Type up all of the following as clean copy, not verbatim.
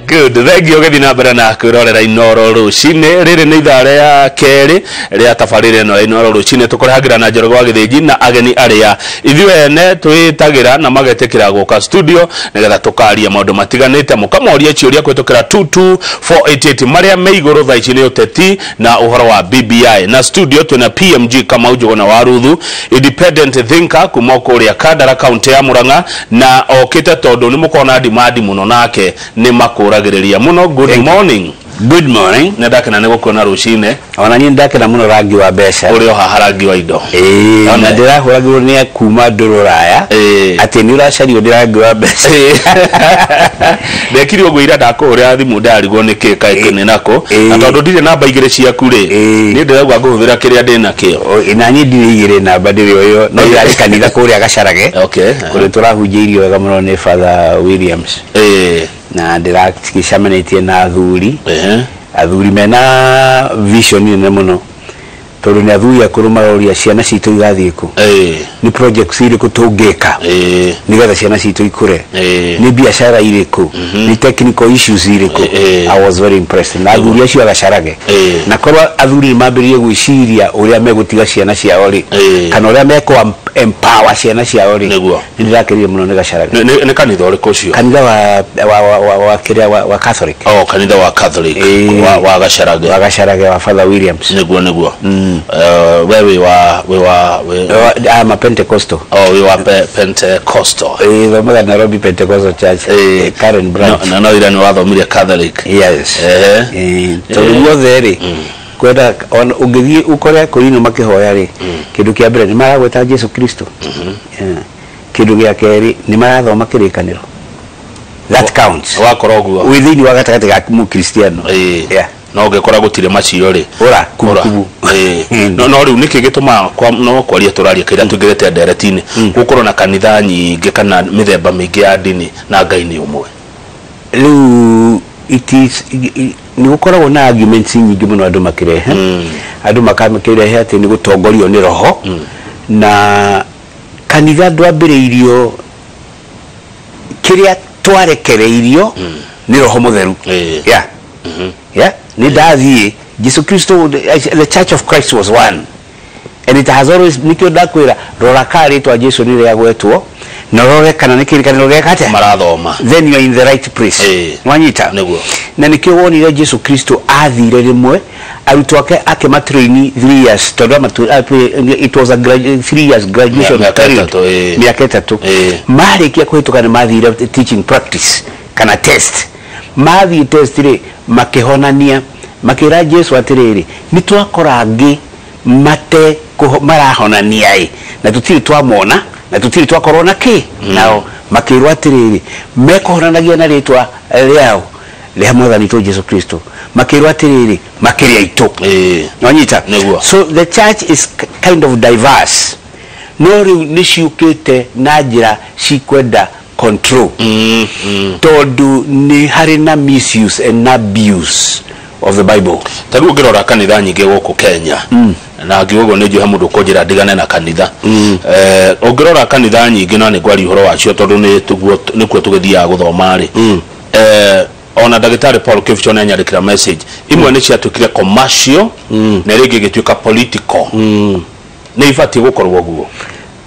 Good, thank you. Ũgĩthiĩ na mbere na kwĩrorera Inoro Rũcinĩ. Rĩrĩ nĩ ithaa rĩa kerĩ rĩa tabarĩra ĩno ya Inoro Rũcinĩ. Tũkũrehagĩra na Njoroge wa Gĩthĩnji na ageni arĩa ithuĩ ene twĩtagĩra na magetĩkĩra gũka studio nĩgetha tũkaria maũndũ matiganĩte, mũkamoria ciũria kũhĩtũkĩra 22488. Marĩa me igũrũ thaa ici nĩ ũteti na ũhoro wa BBI. Na studio twĩna PMG Kamau Njũgũna wa Ruthu, independent thinker kuma kũrĩa Kandara, kaunti ya Murang'a, na okĩte tondũ nĩ mũkona demand mũno nake nĩ makũragĩrĩria mũno. Good Thank you. morning. Good morning. Nĩ ndakena nĩ gũkuona rũcinĩ. Ona niĩ ndakena mũno rangi wa mbeca. Ũrĩ o haha rangi wa indo. Ĩĩ, na ndĩrahũragĩrwo nĩ kuma ndũrũraya atĩ nĩ ũracario ndĩ rangi wa mbeca. Ndekire ũguo ira ndakũhũrĩra thimũ, ndarigwo nĩ kĩ kaĩ kĩnĩ nako, na tondũ ndirĩ namba igĩrĩ ciaku rĩ, niĩ ndĩrauga ngũhũthĩra kĩrĩa ndĩ nakĩo. Na niĩ ndirĩ igĩrĩ, namba ndĩrĩ o ĩyo, no ĩrarĩ kanitha kũrĩa Gacarage, kũrĩa tũrahunjĩirio wega mũno nĩ Father Williams, na ndĩracemanĩtie na athuri, athuri mena vision nene mũno, tondũ nĩ athuri akũrũ maroria ciana citũ igathiĩ kũ, nĩ projects irĩkũ tũngĩka nĩgetha ciana citũ ikũre, nĩ biacara irĩkũ, nĩ technical issues irĩkũ. I was very impressed na athuri acio agacarage, na korwo athuri nĩ mambĩrĩrie gwĩciria ũrĩa megũtiga ciana ciao rĩ, kana ũrĩa mekũ empower ciana ciao rĩ. Nĩ ndĩrakenire mũno nĩ Gacarage. Nĩ kanitha ũrĩkũ ũcio? Kanitha wa kĩrĩa wa Catholic. Oh, kanitha wa Catholic wa Gacarage. Wa Gacarage, wa Father Williams. Nĩguo. We wĩ wa I'm a Pentecostal. Oh, wĩ wa Pentecostal. Thomaga Nairobi Pentecostal Church, Karen branch. No ira nĩ wathomire Catholic. Yes. Tondũ guothe rĩ kwenda ona ũngĩthiĩ ũkore kũrino makĩhoya rĩ, kĩndũ kĩa mbere nĩ maragweta Jesu Kristo. Yeah. Kĩndũ gĩa kerĩ nĩ marathoma kĩrĩkanĩro. That counts. Wakorwo ũguo wĩ thĩinĩ wa gatagatĩ ga mũkristiano. Yeah. No ũngĩkora gũtirĩ macio rĩ, ũra Ũra. Kubu. No rĩu nĩkĩ gĩtũmaga no kwaria tũraria kaira tũingĩrĩte ndereti-inĩ, gũkorwo na kanitha nyingĩ kana mĩthemba mĩingĩ ya ndini na Ngai nĩ ũmwe? Rĩu it is nĩ gũkoragwo na arguments nyingĩ mũno andũ makĩrehe, andũ makĩrehe atĩ nĩ gũtongorio nĩ roho, na kanitha ndwambĩrĩirio kĩrĩa twarekereirio nĩ Roho Mũtheru. Yeah, nĩ ndathiĩ Jesu Kristo, the Church of Christ was one and it has always. Nĩkĩo ndakwĩra rora ka rĩtwa Jesu nĩ rĩagwetwo na rore kana nĩ kĩrĩkanĩro gĩaka atĩa marathoma. Then you are in the right place. Nwanyita? Nĩguo. Na nĩkĩo wonire Jesu Kristo athire rĩmwe arutwo ake akĩmatraini 3 years, tondũ it was a 3 years graduation Mĩaka period. 3. Mĩaka 3. Marĩkia kũhĩtũka nĩ mathire teaching practice kana test. Mathiĩ test rĩ, makĩhonania, makĩra Jesu atĩrĩrĩ, nĩ twakora angĩ mate marahonania ĩ, na tũtirĩ twamona na tũtirĩ twakorwo na kĩ nao. Makĩrwo atĩrĩrĩ, mekũhonanagia na rĩtwa rĩao, rĩa Mwathani witũ Jesu Kristo. Makĩrwo atĩrĩrĩ, makĩrĩa itũ. Nwanyita? Nĩguo. So the church is kind of diverse, no rĩu nĩ ciũkĩte na njĩra cikwenda control, tondũ nĩ harĩ na misuse and abuse of the Bible. Ta rĩu ũngĩrora kanitha nyingĩ gũkũ Kenya, na ngiuga ũguo nĩ njũĩ he mũndũ ũkũnjĩra ndigane na kanitha. Ũngĩrora kanitha nyingĩ, na nĩ ngwaria ũhoro wacio tondũ nĩ nĩkuo tũgĩthiaga gũthoma rĩ, ona ndagĩtarĩ Paul Kĩbicho nĩ anyandĩkĩra message imwe, nĩ ciatuĩkire commercial na ĩrĩa ĩngĩ ĩgĩtuĩka political. Nĩ ibatiĩ gũkorwo ũguo?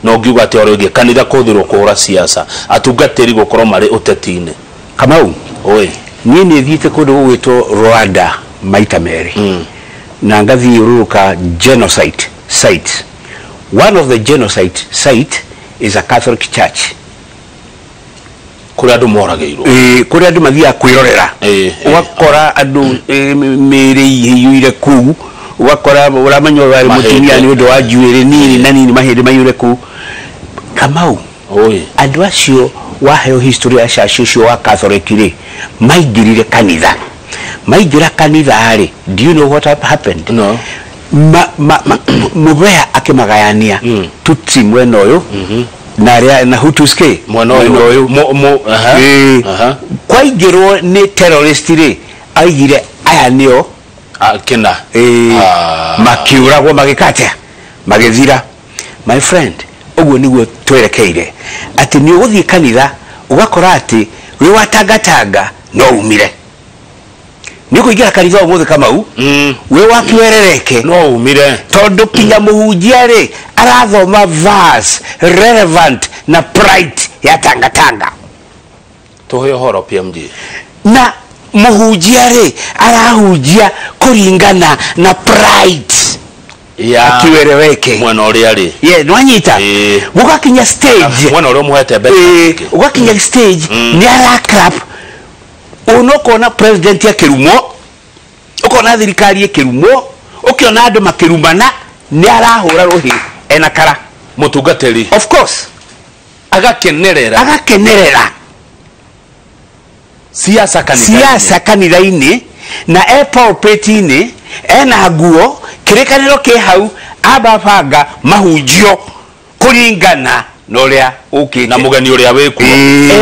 No ngiuga atĩ o rĩngĩ kanitha kũhũthĩrwo kũhũra siasa, atungatĩri gũkorwo marĩ ũteti-inĩ. Kamau. Oi. Niĩ nĩ thiĩte kũndũ gũgwĩtwo Rwanda maita merĩ, na ngathiũrũrũka genocide site. One of the genocide site is a Catholic church. Kũrĩa andũ moragĩirwo. Ĩĩ, kũrĩa andũ mathiaga kwĩrorera. Ũgakora andũ mĩĩrĩ iyũire kũu, ũgakora ũramenya ũyũ arĩ Mahĩndĩ. mũtumia nĩ ũndũ wa njuĩrĩ nini na nini, mahĩndĩ maiyũre kũu. Kamau, Oi. andũ acio waheo history ya church ũcio wa Catholic rĩ, maingĩrire kanitha, maingĩra kanitha rĩ, do you know what happened? No. Mũbea akĩmagayania, Tutsi mwena ũyũ na arĩa na Hutus kĩ Mwena ũyũ. Aha. Kwaingĩrwo nĩ terrorist rĩ, aigire aya nĩo Ah, kĩna. Ah. Makiuragwo, magĩka atĩa, magĩthira. My friend, ũguo nĩguo twerekeire, atĩ nĩ ũgũthiĩ kanitha ũgakora atĩ wĩ wa tangatanga no umire. Nĩ kũingĩra kanitha ũmũthĩ Kamau wĩ wa kĩwerereke no umire tondũ kinya mũhunjia rĩ arathoma verse relevant na pride ya tangatanga. Tuhe ũhoro PMG. Na mũhunjia rĩ arahunjia kũringana na pride ya kiwereweke mwena ũrĩa rĩ. Ye nwanyita gũgakinya stage mwena ũrĩa ũmũhete mbeca ũgakinya stage nĩ ara clap ũna ũkona president akĩrumwo, ũkona thirikari ĩkĩrumwo, ũkĩona andũ makĩrumana, nĩ arahũra rũhĩ ena kara. Mũtungatĩri of course agakenerera agakenerera siasa kanitha-inĩ. Siasa kanitha-inĩ na e pulpit-inĩ ena nguo kĩrĩkanĩro kĩ hau ababanga mahunjio kũringana na ũrĩa ũkĩte na mũgeni ũrĩa wĩkuo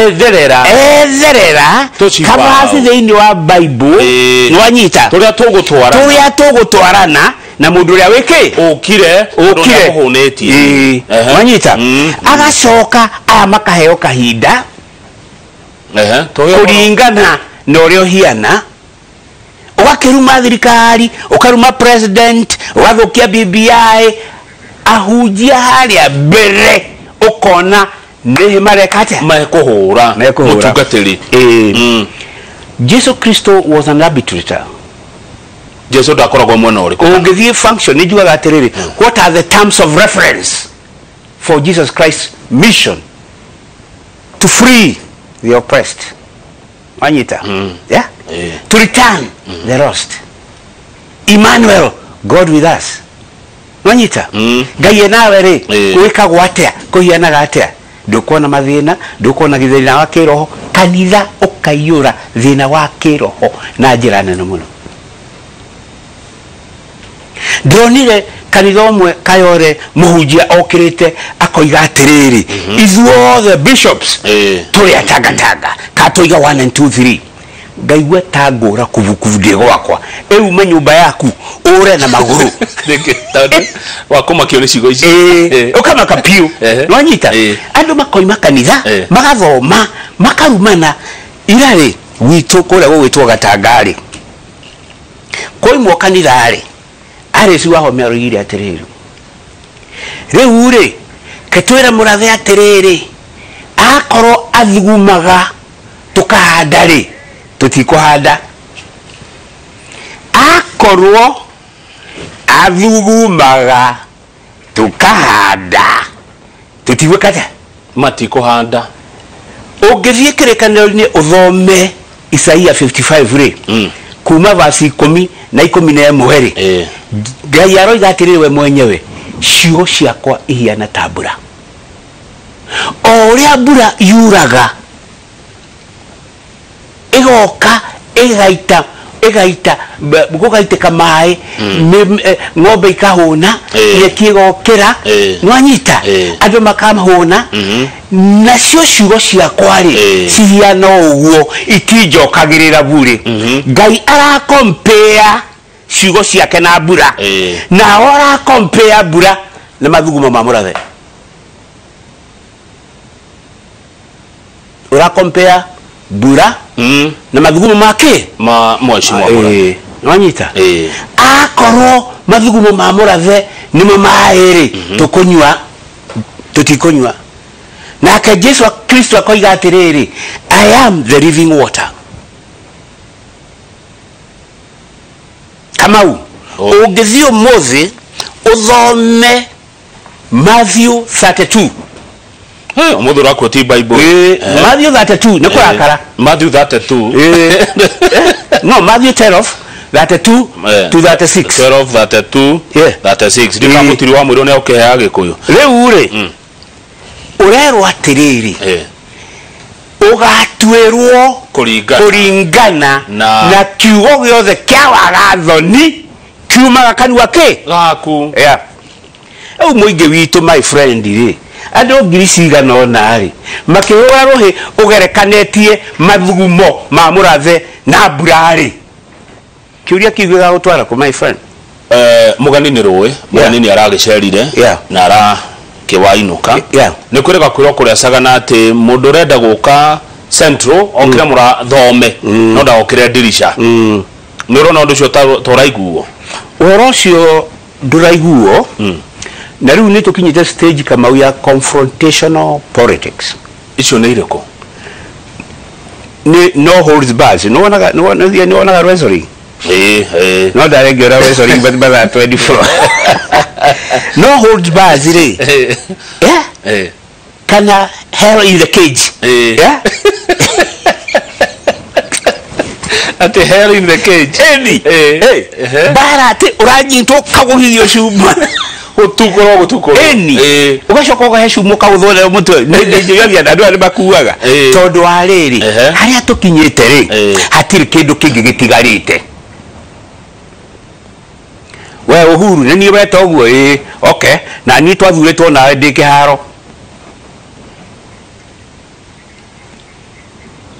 etherera etherera kabasi thĩinĩ wa Bible nĩwanyita tũrĩa tũgũtwarana tũrĩa tũgũtwarana na mũndũ ũrĩa wĩkĩ ũkire ũkire ũhũnĩtie wanyita agacoka aya makaheo kahinda kũringana na ũrĩa ũhiana ũgakĩruma thirikari ũkaruma president ũgathũkia BBI ahunjia harĩa mbere ũkona nĩ mareka atĩa mekũhũra mũtungatĩri. Jesu Kristo was an arbitrator. Jesu ndakoragwo mwena ũrĩkũ? Ũngĩthiĩ function nĩ njugaga atĩrĩrĩ, what are the terms of reference for Jesus Christ's mission to free the oppressed? Wanyita? Yeah? To return the lost. Emmanuel, God with us. Wanyita? Ngai nawe rĩ gwĩkagwo atĩa kũhianaga atĩa ndũkuona mathĩna ndũkuona thĩna wa kĩroho kanitha ũkaiyũra thĩna wa kĩroho na njĩra nene mũno. Ndĩronire kanitha ũmwe Kayore mũhunjia okĩrĩte akoiga atĩrĩrĩ ithuothe bishops tũrĩ atangatanga ka tũiga 1 and 2 3 ngaigua ta ngũra kubukubu ndĩ gwakwa ĩume nyũmba yaku ũre na magũrũ wakũmakio nĩ ciugo ici ũkamaka piũ nwanyita andũ makoima kanitha magathoma makarumana irarĩ gwitũ kũrĩa gũgwĩtwo Gatanga-rĩ koimwo kanitha-rĩ arĩ wahome aroigire atĩrĩrĩ rĩu rĩ ketwĩre mũrathe atĩrĩrĩ akorwo athugumaga tũkahanda rĩ tũtikũhanda akorwo athugumaga tũkahanda tũtigwĩka atĩa matikũhanda. Ũngĩthiĩ kĩrĩkanĩro-inĩ ũthome Isaia 55 rĩ kuma verse 10 na 11 rĩ Ngai aroiga atĩrĩrĩ we mwenyewe ciugo ciakwa ihiana ta mbura o ũrĩa mbura yuraga ĩgoka ĩgaita ĩgaita gũgaitĩka maĩ ng'ombe ikahũna nyeki ĩgokĩra nwanyita andũ makamahũna nacio ciugo ciakwa rĩ cihiana ũguo itinjokagĩrĩra burĩ. Ngai arakompea ciugo ciake na mbura nao arakompea mbura na mathugumo ma mũrathe ũrakompea mbura na mathugumo make ma mheshimiwa mũrathe nwanyita akorwo mathugumo ma mũrathe nĩmo maĩ rĩ tũkũnyua tũtikũnyua. Nake Jesu Kristo akoiga atĩrĩrĩ I am the living water. Kamau ũngĩthiĩ ũmũthĩ ũthome Matthew 32 ũmũthĩ ũraquote Bible Matthew 32 nĩ kũrakara Matthew 32 no Matthew 12 32 to 36 12 32 36 ndĩkamũtiri wa mwĩrĩ nĩ ũkĩheaga Gĩkũyũ rĩu rĩ ũrerwo atĩrĩrĩ ũgatuĩrwo kũringana na kiugo gĩothe kĩa wagathoni kiumaga kanua kĩ gaku. Rĩu mũingĩ witũ my friend rĩ andũ ngiri cigana ũna rĩ makĩhũra rũhĩ ũgerekanĩtie mathugumo ma mũrathe na mbura rĩ kĩũria kĩu gĩgagũtwara kũ my friend? Mũgeni nĩ rũĩ mũgeni nĩ aragĩcerire na arakĩwainũka nĩ kwĩrĩga kwĩrwo kũrĩa Sagana atĩ mũndũ ũrenda gũka Central okire mũrathome no ndagokire ndirisha Nĩ ũrona ũndũ ũcio tũraiguo? Ũhoro ũcio ndũraiguo. Na rĩu nĩ tũkinyĩte stage Kamau ya confrontational politics. Icio nĩ irĩkũ? Nĩ no holds bars. Nĩ wonaga nĩ wonaga wrestling? No ndarengera wrestling but mathaa 24. No holds bars rĩ. Yeah? Kana hell in the cage. Yeah? Ati hell in the cage. Eni. Bara ati uranyitwo kagũgithio cuma. Utukoro gutukoro. Eni. Ugacoka ugahe cuma ukaguthwo mutwe. Nĩ andũ arĩa makuaga. Tondu wa rĩrĩ harĩa tũkinyĩte rĩ hatirĩ kĩndũ kĩngĩ gĩtigarĩte. We Uhuru nĩ niĩ weta ũguo okay na niĩ twathurĩtwo nawe ndĩ kĩharo.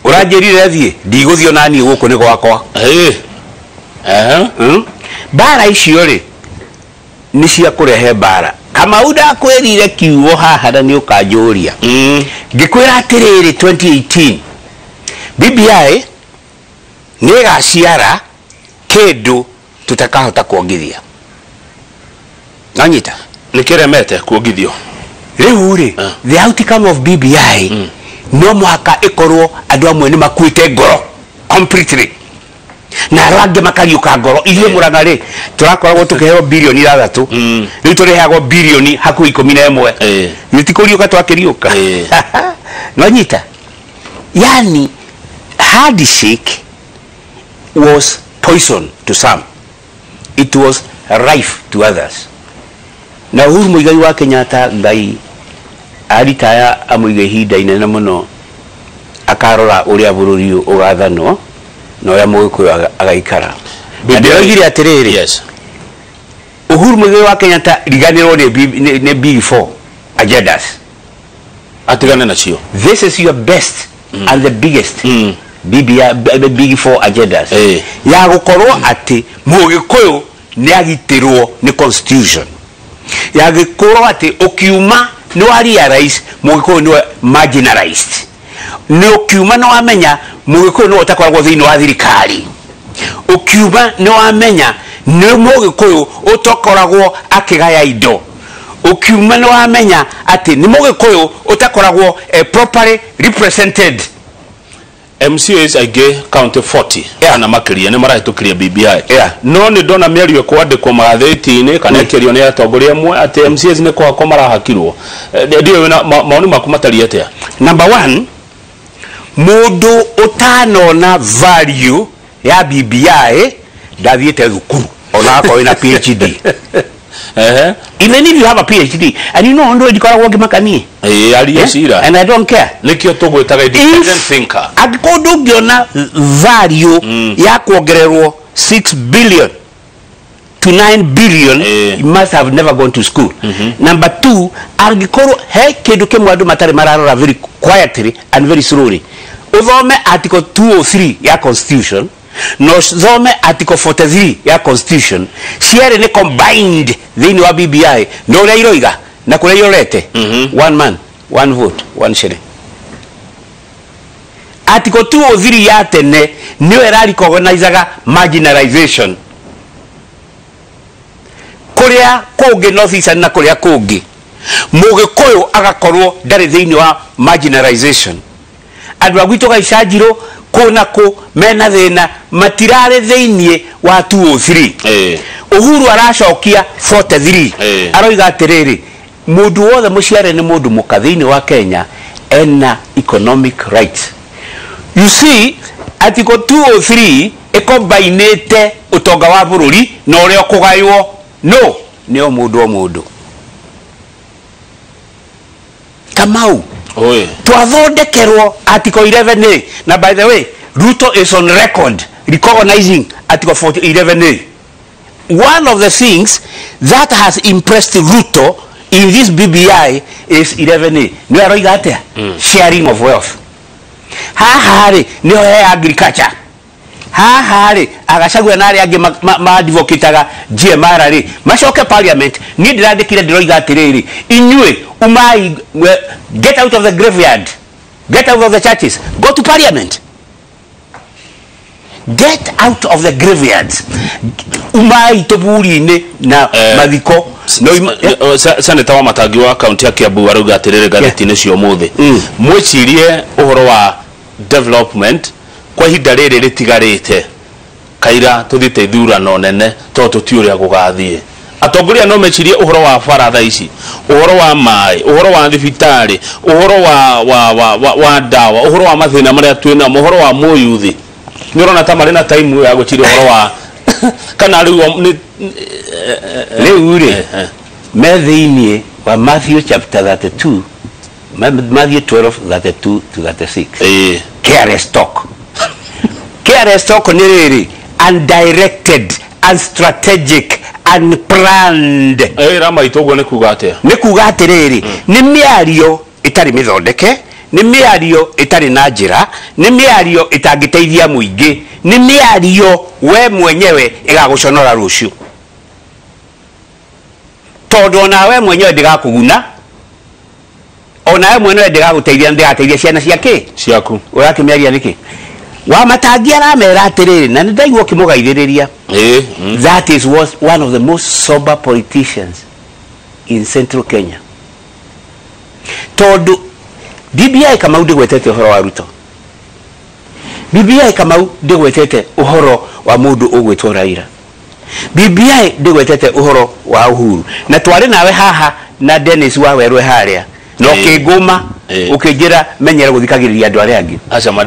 Ũranjĩrire thiĩ ndigũthiĩ ona niĩ gũkũ nĩ gwakwa. Mbara icio rĩ nĩ cia kũrehe mbara. Kamau ndakwĩrire kiugo haha na nĩ ũkanjũria. Ngĩkwĩra atĩrĩrĩ 2018 BBI nĩ ĩgaciara kĩndũ tutakahota kuongithia. Nanyita? Nĩ kĩremete kuongithio. Rĩu rĩ the outcome of BBI no mũhaka ĩkorwo andũ amwe nĩ makuĩte ngoro completely na arĩa angĩ makariũka ngoro. Ithuĩ Murang'a rĩ tũrakoragwo tũkĩheo bilioni 6 rĩu tũrĩheagwo bilioni hakuhĩ 11. Nĩ ti kũriũka twakĩriũka. Nonyita? Yani handshake was poison to some, it was rife to others. Na Uhuru Muigai wa Kenyatta Ngai aritaya amũige ihinda inene mũno akarora ũrĩa bũrũri ũgathanwo na ũrĩa Mũgĩkũyũ agaikara. Na ndĩroigire atĩrĩrĩ, yes, Uhuru Muigai wa Kenyatta riganĩrwo nĩ Big Four agendas, atigane nacio. This is your best and the biggest BBI, Big Four agendas ya gũkorwo atĩ Mũgĩkũyũ nĩ agitĩrwo nĩ constitution, ya gũkorwo atĩ ũkiuma nĩ wa realize Mũgĩkũyũ nĩwe marginalized, nĩ ũkiuma nĩ wamenya Mũgĩkũyũ nĩwe ũtakoragwo thĩinĩ wa thirikari, ũkiuma nĩ wamenya nĩ Mũgĩkũyũ ũtakoragwo akĩgaya indo, ũkiuma nĩ wamenya atĩ nĩ Mũgĩkũyũ ũtakoragwo properly represented. MCAs aingĩ county 40 kana makĩria nĩ marahĩtũkirie BBI. No nĩ ndona mĩario ĩkwandĩkwo magathĩti-inĩ kana ĩkĩario nĩ atongoria amwe atĩ MCAs nĩ kũhakwo marahakirwo. Ndiũĩ wĩna maoni maku matariĩ atĩa? Number one, mũndũ ũtanona value ya BBI ndathiĩte thukuru ona akorwo wĩna PhD. Even if you have a PhD and you know ũndũ ndikoragwo ngĩmaka niĩ. Aria cira. And I don't care. Nĩkĩo tũgwĩtaga independent thinker. Angĩkorwo ndũngĩona value ya kuongererwo 6 billion to 9 billion, you must have never gone to school. Number two, angĩkorwo he kĩndũ kĩmwe andũ matarĩ mararora very quietly and very slowly, ũthome article 203 ya constitution no thome article 43 ya constitution, cierĩ nĩ combined thĩinĩ wa BBI na ũrĩa iroiga na kũrĩa irorete. One man, one vote, one shilling. Article 203 ya tene nĩyo ĩrarecognizaga marginalization kũrĩa kũngĩ North Eastern na kũrĩa kũngĩ Mũgĩkũyũ agakorwo ndarĩ thĩinĩ wa marginalization. Andũ a gwitũ Gaicanjirũ kũ na kũ mena thĩna matirarĩ thĩinĩ wa 203. Uhuru aracokia 43. Aroiga atĩrĩrĩ, mũndũ wothe mũciare nĩ mũndũ mũka thĩinĩ wa Kenya ena economic rights. You see, article 203 ĩkombainĩte ũtonga wa bũrũri na ũrĩa ũkũgaywo no nĩ o mũndũ o mũndũ. Kamau twathondekerwo article 11A. Na by the way, Ruto is on record recognizing article 11A. One of the things that has impressed Ruto in this BBI is 11A. Nĩ aroiga atĩa? Sharing of wealth. Haha rĩ nĩho he agriculture. Haha rĩ Agacagua na arĩa angĩ ma-advocataga GMR rĩ macoke parliament. Niĩ ndĩrandĩkire ndĩroiga atĩrĩrĩ, inyuĩ umai, get out of the graveyard, get out of the churches, go to parliament. Get out of the graveyards. Umai tũburi-inĩ na mathiko. Senator wa Matangi wa kaunti ya Kiambu arauga atĩrĩrĩ ngathĩti-inĩ cia ũmũthĩ, mwĩcirie ũhoro wa development kwa ihinda rĩrĩ rĩtigarĩte kaira tũthiĩte ithurano nene tondũ tũtiũĩ ũrĩa gũgathiĩ. Atongoria no mecirie ũhoro wa bara thaa ici, ũhoro wa maĩ, ũhoro wa thibitarĩ, ũhoro wa ndawa, ũhoro wa mathĩna marĩa twĩ namo, ũhoro wa mũyuthi. Nĩ ũrona ta marĩ na time ya gwĩciria ũhoro wa kana rĩu rĩu rĩ me thĩiniĩ wa Matthew chapter 32, Matthew 12:32 to 36. Careless talk. Careless talk nĩ rĩrĩ undirected, unstrategic, unplanned. Rama itoguo nĩ kuga atĩa? Nĩ kuga atĩrĩrĩ, nĩ mĩario ĩtarĩ mĩthondeke, nĩ mĩario ĩtarĩ na njĩra, nĩ mĩario ĩtangĩteithia mũingĩ, nĩ mĩario we mwenyewe ĩgagũconora rũciũ. Tondũ ona we mwenyewe ndĩgakũguna, ona we mwenyewe ndĩgagũteithia, ndĩgateithia ciana ciake ciaku. Ũrakĩmĩaria nĩkĩ? Wa Matangi aramera atĩrĩrĩ, na nĩ ndaigua ũkĩmũgaithĩrĩria. That is one of the most sober politicians in Central Kenya. Tondũ BBI Kamau ndĩgwetete ũhoro wa Ruto. BBI Kamau ndĩgwetete ũhoro wa mũndũ ũgwĩtwo Raila. BBI ndĩgwetete ũhoro wa Uhuru. Na twarĩ nawe haha na Dennis wa Werwe harĩa. Na ũkĩngũma ũkĩnjĩra menyere gũthikagĩrĩria andũ arĩa angĩ.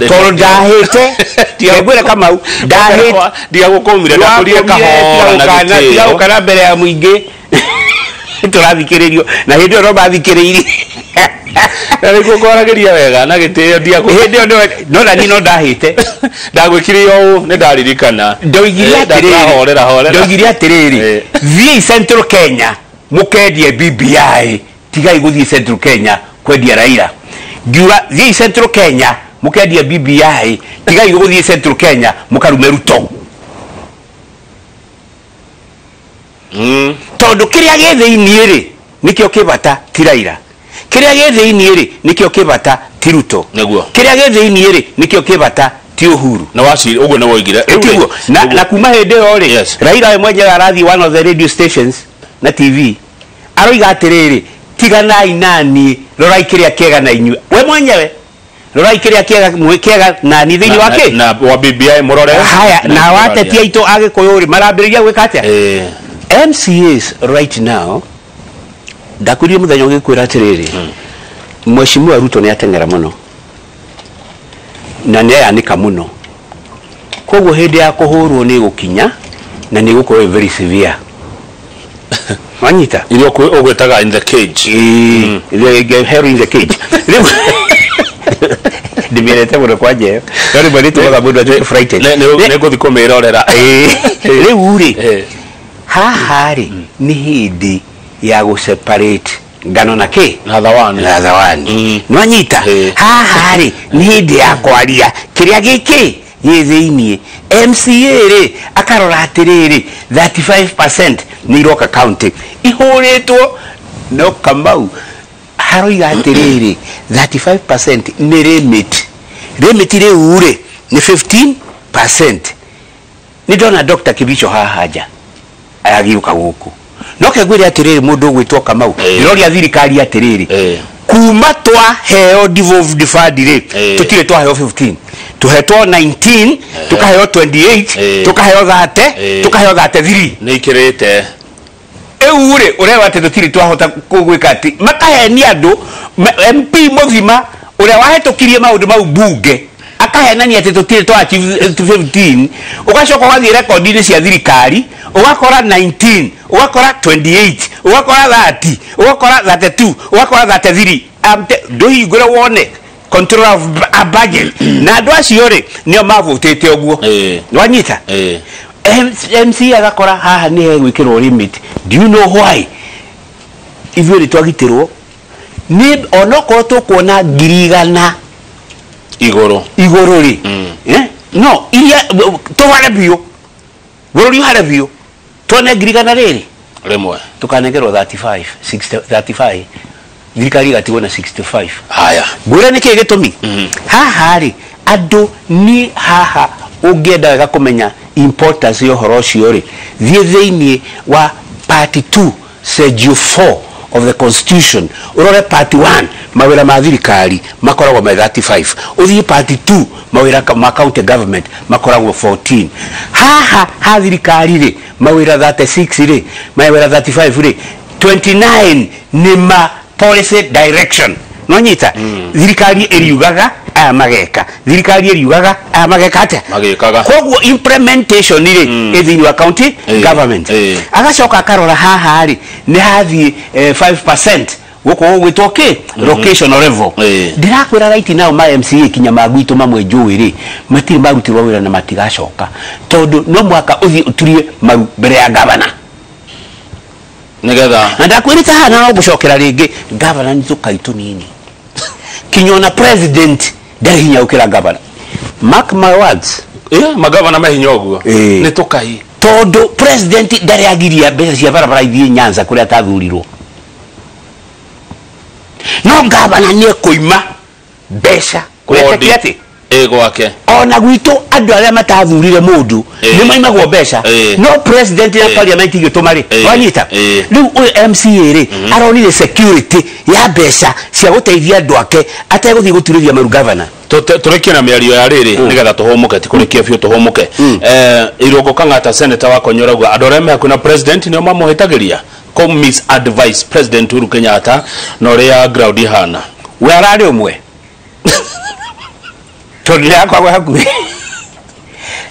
Tondũ ndahĩte, ngwĩre Kamau, ndahĩte ndigagũkũmire, ndakũrire kahora na gĩtĩo. Ndigagũka na mbere ya mũingĩ. Tũrathikĩrĩrio na hĩndĩ ĩyo no mathikĩrĩirie. Na nĩguo ngwaragĩria wega na gĩtĩo hĩndĩ ĩyo no na niĩ no ndahĩte. Ndagwĩkire ũũ nĩ ndaririkana. Ndoigire atĩrĩrĩ, ndoigire atĩrĩrĩ, thiĩi Central Kenya mũkendie BBI, tigai gũthiĩ Central Kenya kwendia Raila. Ngiuga thiĩi Central Kenya mũkendie BBI, tigai gũthiĩ Central Kenya mũkarume Ruto. Tondũ kĩrĩa gĩ thĩiniĩ rĩ nĩkĩo kĩ bata ti Raila. Kĩrĩa gĩ thĩiniĩ rĩ nĩkĩo kĩ bata ti Ruto. Nĩguo. Kĩrĩa gĩ thĩiniĩ rĩ nĩkĩo kĩ bata ti Uhuru. Na waci ũguo nĩ woigire. Tiguo. Na kuma hĩndĩ ĩyo rĩ Raila we mwenyewe arathiĩ one of the radio stations na TV aroiga atĩrĩrĩ, tiganai nani, rorai kĩrĩa kĩega na inyuĩ. We mwenyewe rorai kĩrĩa kĩega nani thĩinĩ wa kĩ? Na wa BBI mũrore. Haya, na wateti aitũ Agĩkũyũ rĩ marambĩrĩria gwĩka atĩa? MCAs right now ndakwĩrire mũthenya ũgĩkwĩra atĩrĩrĩ, Mheshimiwa Ruto nĩ ateng'era mũno na nĩ ayanĩka mũno, koguo hĩndĩ ya kũhũrwo nĩ gũkinya na nĩ gũkorwo very severe. Wanyita? Iria ũgwĩtaga in the cage. The hell in the cage. Ndĩmĩerete mũno kwanja ĩyo, no rĩmwe nĩ tũmaga mũndũ atuĩke frightened. Nĩ ngũthiĩ kũmĩrorera. Rĩu rĩ haha rĩ nĩ hĩndĩ ya gũ separate ngano na kĩ? Na thawani. Na thawani. Nwanyita? Haha rĩ nĩ hĩndĩ ya kwaria kĩrĩa gĩkĩ gĩ thĩiniĩ. MCA rĩ akarora atĩrĩrĩ, 35% nĩ iroka county ihũrĩtwo no Kamau haroiga atĩrĩrĩ 35% nĩ limit. Limit rĩu rĩ nĩ 15%. Nĩ ndona Dr. Kibicho haha nja agĩũka gũkũ. No kengwĩre atĩrĩrĩ, mũndũ ũgwĩtwo Kamau, ndĩroria thirikari atĩrĩrĩ, kuma twaheo devolved fund rĩ tũtirĩ twaheo 15, tũhetwo 19, tũkaheo 28, tũkaheo 30, tũkaheo 33. Nĩ ikĩrĩte. Rĩu rĩ ũrewa atĩ tũtirĩ twahota gwĩka atĩ makahenia andũ. MP mũgima ũrĩa wahetũkirie maũndũ mau bunge akahenania atĩ tũtirĩ twa achieve 15, ũgacoka ũgathiĩ rekondi-inĩ cia thirikari ũgakora 19, ũgakora 28, ũgakora 30, ũgakora 32, ũgakora 33. Ndũhingũre wone control of a budget. Na andũ acio rĩ nĩo mavotĩte ũguo. Wanyita? MC agakora haha nĩ hegwĩkĩrwo limit. Do you know why? Ithuĩ nĩ twagitĩrwo nĩ onokorwo tũkuona 100,000 igũrũ igũrũ rĩ, no iria tũhare biũ, bũrũri ũhare biũ, tuone 100,000 rĩrĩ rĩmwe tũkanengerwo 35, 60, 35, thirikari ĩgatigwo na 65. Haya, ngwĩre nĩkĩĩ gĩtũmi? Haha rĩ andũ nĩ haha Ũngĩenda wega kũmenya importance ya ũhoro ũcio rĩ, thiĩ thĩinĩ wa part 2 schedule 4 of the constitution, ũrore part 1 mawĩra ma thirikari makoragwo me 35, ũthiĩ part 2 mawĩra ma county government makoragwo 14. Haha ha thirikari rĩ, mawĩra 36 rĩ, mawĩra 35 rĩ, 29 nĩ ma policy direction. No nyita thirikari ĩriugaga aya mageka, thirikari ĩriugaga aya mageka atĩa, magĩkaga. Koguo implementation rĩ ĩ thĩinĩ wa county government. Agacoka akarora haha rĩ nĩ hathiĩ 5% gũkũ gũgwĩtwo kĩ locational level. Ndĩrakwĩra right now ma MCA kinya ma gwitũ mamwe njũĩ rĩ matirĩ marutirwo wĩra na matigacoka, tondũ no mwaka ũthiĩ ũturie maru mbere ya gavana nigetha na ndakwĩrĩte haha na no ngũcokera rĩngĩ, gavana nĩ tũkai tũnini kinya ona president ndarĩ hinya gũkĩra gavana, mark my words. Magavana me hinya ũguo nĩ tũkai, tondũ president ndarĩ agiria mbeca cia barabara ithiĩ Nyanza kũrĩa atathurirwo, no gavana nĩ ekũima mbeca kũrĩa atĩ gwake. Ona gwitũ andũ arĩa matathurire mũndũ nĩ maimagwo mbeca, no president na parliament igĩtũma rĩ, wanyita. Rĩu ũyũ MCA rĩ aronire security ya mbeca cia gũteithia andũ ake ategũthiĩ gũturĩria maru gavana. Tũrĩkie na mĩario ya rĩrĩ nĩgetha tũhũmũke, ti kũrĩkia biũ tũhũmũke. Irũngũ Kang'ata senator wa Konyora auga andũ arĩa me hakuhĩ na president nĩo mamũhĩtagĩria kũ misadvice President Uhuru Kenyatta na ũrĩa ground ihana. We ararĩ ũmwe tondũ nĩ akoragwo hakuhĩ.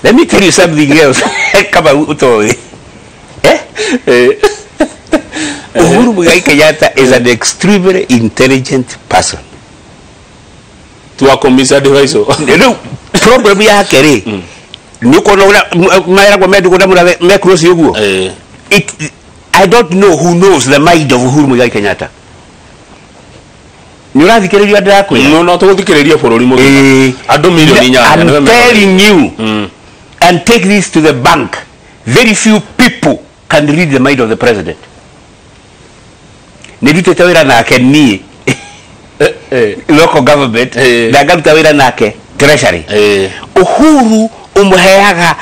Let me tell you something else kama ũtoĩ. Uhuru Muigai Kenyatta is an extremely intelligent person. Tuwa kũ misadvice. Rĩu problem yake rĩ nĩ ũkuona ũrĩa meragwo me ndũgũ na mũrathe me close ũguo. I don't know who knows the mind of Uhuru Muigai Kenyatta. Nĩ ũrathikĩrĩria ndĩrakwĩra? No tũgũthikĩrĩria bũrũri mũgima. Andũ milioni inyanya. I'm telling you, and take this to the bank, very few people can read the mind of the president. Nĩ ndutĩte wĩra nake niĩ local government, na ngaruta wĩra nake treasury. Uhuru ũmũheaga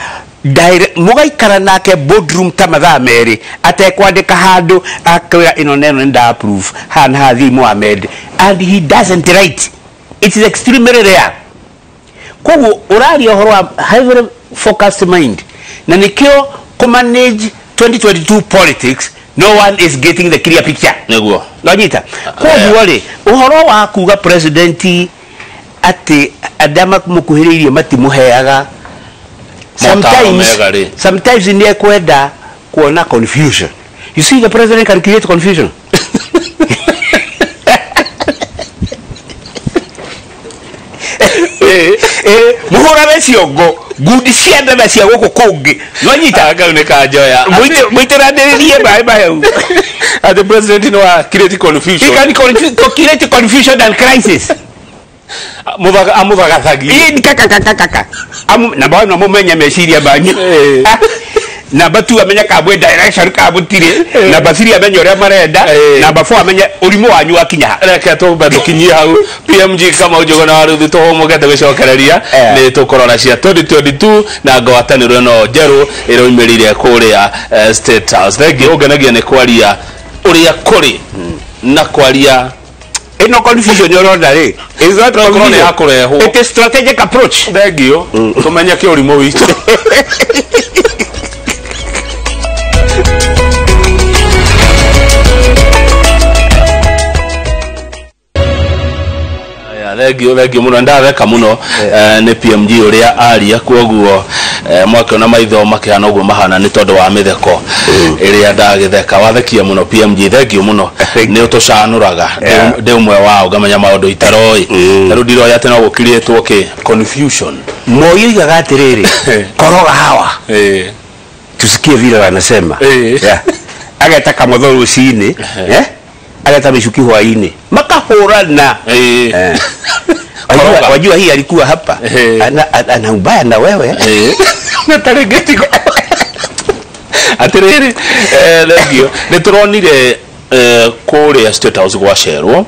mũgaikara nake boardroom ta mathaa merĩ atekwandĩka handũ akwĩra ĩno na ĩno nĩ nda approve, haha na haha thiĩ mũamend, and he doesn't write. It is extremely rare. Koguo ũraria ũhoro wa highly focused mind, na nĩkĩo kũmanage 2022 politics no one is getting the clear picture. Nĩguo nonyita. Koguo rĩ ũhoro wa kuga president atĩ andĩa mamũkuhĩrĩirie matimũheaga, sometimes nĩ ekwenda kuona confusion. You see, the president can create confusion. Mũhũrane ciongo ngundi cia ndana cia gũkũ kũngĩ, nonyita kau nĩ kanjoya mũitĩranĩrĩrie maĩ mahehu. Atĩ president no a create confusion. He can create confusion and crisis. Amũthagathagi kaka namba no mũmenye meciria manyu, namba 2 amenye ka mwĩ direction ka mũtirĩ, namba 3 amenye ũrĩa marenda, namba 4 amenye ũrimũ wanyu wakinya ha. Reke tũmbe tũkinyie hau. PMG Kamau Njũgũna wa Ruthu tũhũmũke tũgĩcokereria nĩ tũkũrora cia 2022 na ngwatanĩro ĩno njerũ ĩroimĩrire kũrĩa State House. Thengiũ, ũngenagia nĩ kwaria ũrĩa kũrĩ na kwaria ĩno confusion ũrona rĩ is not confusion ya kũrehwo, it is strategic approach. Thengiũ, tũmenye kĩũrimũ witũ. Thengiũ mũno, ndatheka mũno nĩ PMG ũrĩa aria, koguo mwakĩona maitho makĩhana ũguo mahana nĩ tondũ wa mĩtheko ĩrĩa ndagĩtheka. Wathekia mũno PMG, thengiũ mũno, nĩ ũtũcanũraga. Ndĩ ũmwe wao ngamenya maũndũ itaroĩ, ta rĩu ndiroĩ atĩ no gũkirĩtwo kĩ confusion. Moi oigaga atĩrĩrĩ, koroga hawa tusikie vile wanasema. Ageta kamotho rũcinĩ, ageta mĩcuki hwainĩ, makahũrana. Wajua hii alikuwa hapa ana ubaya na wewe na tarĩngĩ atĩrĩrĩ. Thengiũ, nĩ tũronire kũrĩa State House gwacerwo.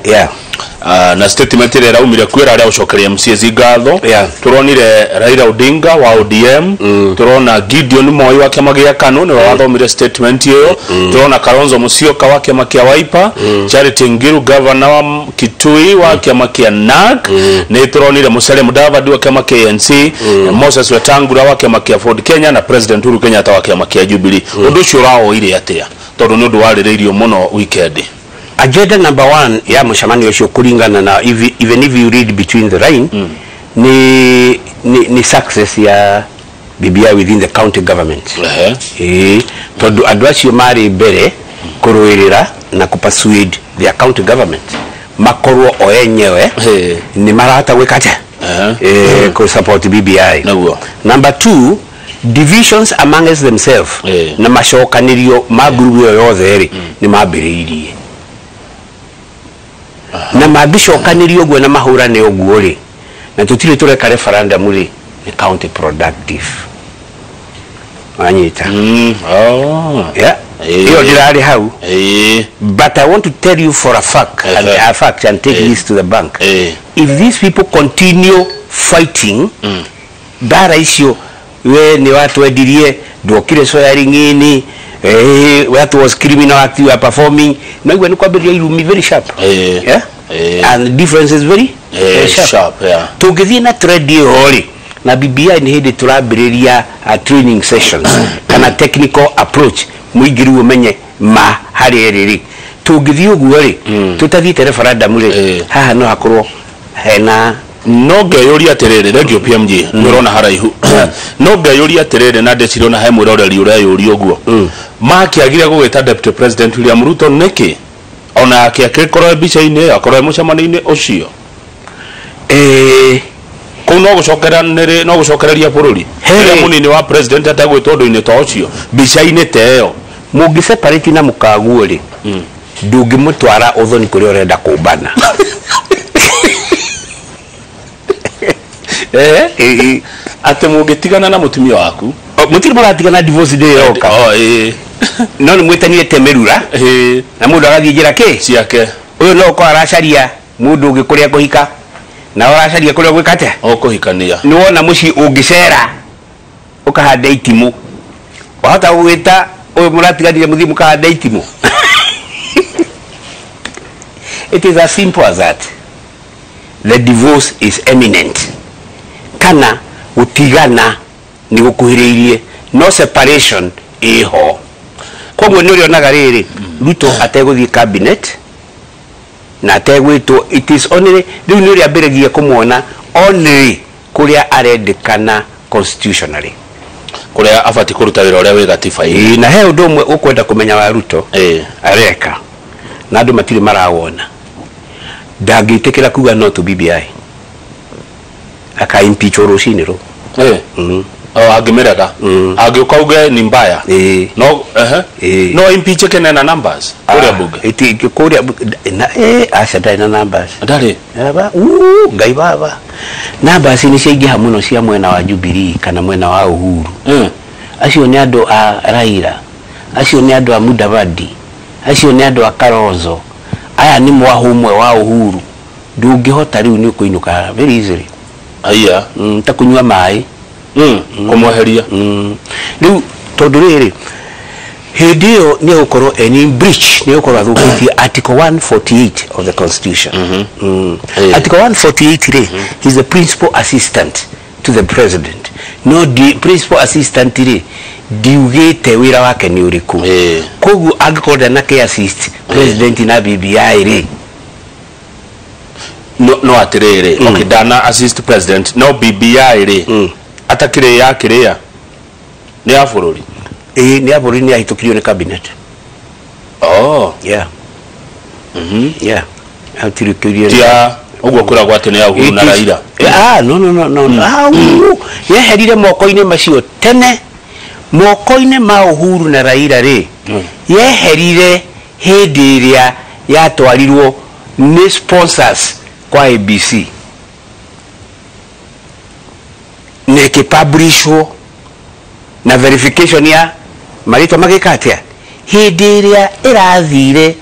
Na statement ĩrĩa ĩraumire kwĩra arĩa gũcokeria MCAs ngatho. Tũronire Raila Odinga wa ODM, tũrona Gideon Moi wa kĩama gĩa KANU nĩwe wathomire statement ĩyo, tũrona Kalonzo Musyoka wa kĩama kĩa Wiper, Charity Ngilu governor wa Kitui wa kĩama kĩa NARC, nĩ tũronire Musalia Mudavadi wa kĩama kĩa ANC, Moses Wetangula wa kĩama kĩa Ford Kenya na President Uhuru Kenyatta wa kĩama kĩa Jubilee. Ũndũ ũcio ũraoire atĩa tondũ nĩ ũndũ warĩrĩirio mũno weekend? Agenda number 1 ya mũcemanio ũcio kũringana na even if you read between the line, ni success ya BBI within the county government. Tondũ andũ acio marĩ mbere kũrũĩrĩra na kũpersuade their county government makorwo o enyewe nĩ marahota gwĩka atĩa, kũ support BBI. Number 2, divisions amongst themselves na macokanĩrio ma ngurubu ĩyo yothe rĩ nĩ mambĩrĩirie. Na mangĩcokanĩrio ũguo na mahũrane ũguo rĩ, na tũtirĩ tũreka referendum rĩ, nĩ county productive. Wanyita? Yeah. Iyo ndĩrarĩ hau. But I want to tell you for a fact, and a fact, and take this to the bank. If these people continue fighting, mbara icio we nĩ watwendirie, ndwokire swearing-in, that was criminal act you are performing, na igua nĩ kwambĩrĩria irumi very sharp. Yeah? And the difference is very, very sharp. Sharp, yeah. Tũngĩthiĩ na trend ĩyo rĩ, na BBI nĩ hĩndĩ tũrambĩrĩria training sessions kana technical approach, mũingĩ rĩu ũmenye ma harĩa ĩrĩ rĩ. Tũngĩthiĩ ũguo rĩ, tũtathiĩte referendum rĩ, haha no hakorwo hena no ngeyũria atĩrĩrĩ, rengio PMG nĩ ũrona haraihu, no ngeyũria atĩrĩrĩ na ndĩciria ona he mwĩroreri ũreyũria ũguo, makĩagire gũgĩta Deputy President William Ruto nĩkĩ ona ake akĩkorwo mbica-inĩ ĩyo, akorwo mũcemanio-inĩ ũcio? Kũu no gũcokeranĩrĩ, no gũcokereria bũrũri. Rĩrĩa mũnini wa president ategwĩtwo ũndũ-inĩ ta ũcio mbica-inĩ ta ĩyo, mũngĩ separate na mũkaguo rĩ, ndũngĩmũtwara ũthoni kũrĩa ũrenda kũmbana. Atĩ mũngĩtigana na mũtumia waku, mũtirĩ mũratigana divorce day yoka. No nĩ mwĩtanire temerura, na mũndũ agathiĩ njĩra kĩ ciake. Ũyũ no ũkorwo aracaria mũndũ ũngĩ kũrĩa kũhika, na ũracaria kũrĩa gwĩka atĩa, ũkũhikania. Nĩ wona mũciĩ ũngĩcera ũkahanda itimũ, wahota gũgĩta ũyũ mũratiganire mũthiĩ mũkahanda itimũ. It is as simple as that. The divorce is imminent. Kana gũtigana nĩ gũkuhĩrĩirie, no separation ĩho. Koguo nĩ ũrĩonaga rĩrĩ, Ruto ategũthiĩ cabinet na ategwĩtwo, it is only rĩu nĩ ũrĩambĩrĩria kũmuona only kũrĩa arendekana constitutionally, kũrĩa abatiĩ kũruta wĩra ũrĩa wĩ gatiba-inĩ. Na he ũndũ ũmwe ũkwenda kũmenya wa Ruto areka na andũ matirĩ marawona, ndangĩtĩkĩra kuga no to BBI, aka impeach rũcinĩ rũ. Angĩmĩrega, angĩũka uge ni mbaya, no no impeach kene na numbers kũrĩa bunge. Kũrĩa aca ndarĩ na numbers. Ndarĩ. Ngai baba, numbers nĩ ciaingĩha mũno cia mwena wa Jubilee kana mwena wa Uhuru. Acio nĩ andũ a Raila, acio nĩ andũ a Mudavadi, acio nĩ andũ a Kalonzo, aya nĩ mwahu ũmwe wa Uhuru. Ndũngĩhota rĩu nĩ ũkũinũka very easily. Aya. Ta kũnyua maĩ. Kũmweheria. Rĩu tondũ rĩrĩ, hĩndĩ ĩyo nĩ egũkorwo any breach, nĩ egũkorwo athũkĩtie Article 148 of the Constitution. Article 148 rĩ, he is the principal assistant to the president. No the principal assistant rĩ, ndiugĩte wĩra wake nĩ ũrĩkũ. Koguo angĩkorwo ndanakĩ assist president na BBI rĩ, no atĩrĩrĩ, okay, ndana assist president no BBI rĩ, atakĩrĩ ya kĩrĩa nĩ ya bũrũri. Nĩ ya bũrũri, nĩ yahĩtũkirio nĩ cabinet. Yeah. Yeah. Yahĩtũkirio nĩ ya ũguo kwĩragwo atĩ nĩ ya Uhuru na Raila. No no no no. Yeherire moko-inĩ macio tene, moko-inĩ ma Uhuru na Raila rĩ, yeherire hĩndĩ ĩrĩa yatwarirwo nĩ sponsors kwa ABC na ĩkĩpublishwo na verification ya marĩtwa magĩka atĩa, hĩndĩ ĩrĩa ĩrathire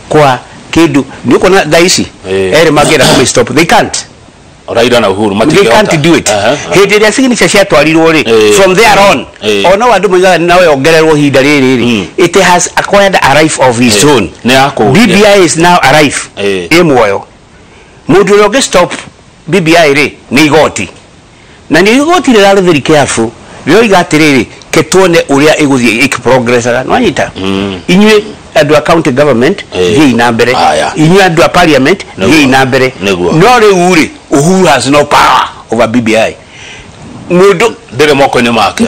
kwa Kindu ni ukona thaa ici ere mangĩenda kũmĩ stop, they can't. Raila na Uhuru they can't do it. Hĩndĩ ĩrĩa signature ciatwarirwo rĩ, from there on ona andũ moigaga nawe ongererwo ihinda rĩrĩ rĩ, it has acquired a life of its own. BBI is now a life ĩ muoyo. Mũndũ ũrĩa ũngĩ stop BBI rĩ nĩ igoti, na nĩ igoti rĩrarĩ very careful rĩroiga atĩrĩrĩ, ke tuone ũrĩa ĩgũthiĩ ĩkĩprogressaga. Nĩwanyita? Inyuĩ andũ a county government thiĩi na mbere, inyuĩ andũ a parliament thiĩi na mbere. No rĩu rĩ, Uhuru has no power over BBI. Mũndũ ndĩrĩ moko-inĩ make,